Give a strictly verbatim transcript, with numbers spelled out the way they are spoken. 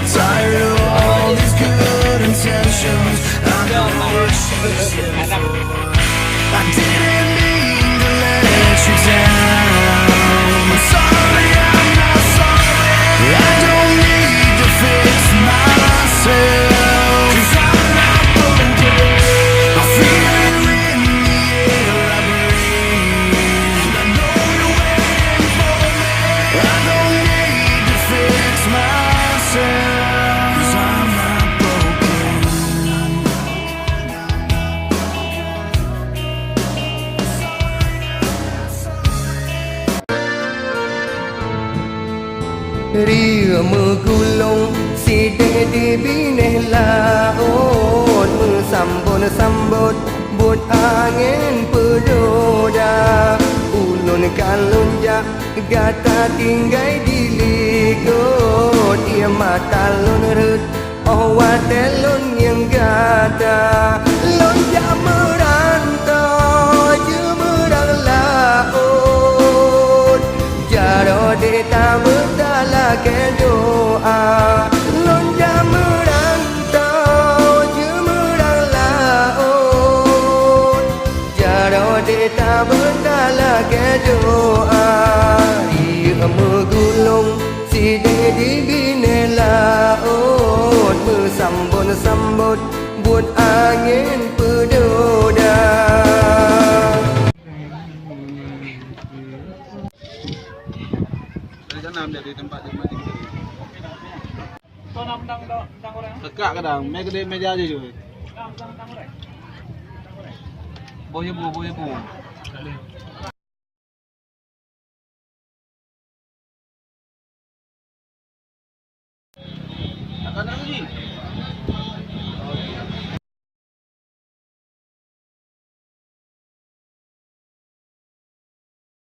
Tired of all these good intentions. I'm the worst. I didn't mean to let you down. I'm sorry, I'm not sorry. I don't need to fix myself. 'Cause I'm not broken. I feel it in the air I breathe. And I know you're waiting for me. I don't need to fix myself. 'Cause I'm not broken. Rieuh meugulong sideh di binéh laôt, meusambot-sambot buet angén peudoda. Ulôn ka lôn jak gata tinggai di likot, ié mata lôn rhöt óh watée lôn ngieng gata. Lôn jak meurantoe jeumeurang laôt, jaroe deh tabeutala keu doá. Lôn jak meurantoe jeumeurang laôt, jaroe deh tabeutala keu doá. Rieuh meugulong sideh di binéh laôt, meusambot-sambot buet angén peudoda. Dari sana ambil dari tempat dia mati. Tegak kadang, mé gede meja aja juga. Boh ibu, boh ibu. Akan lagi.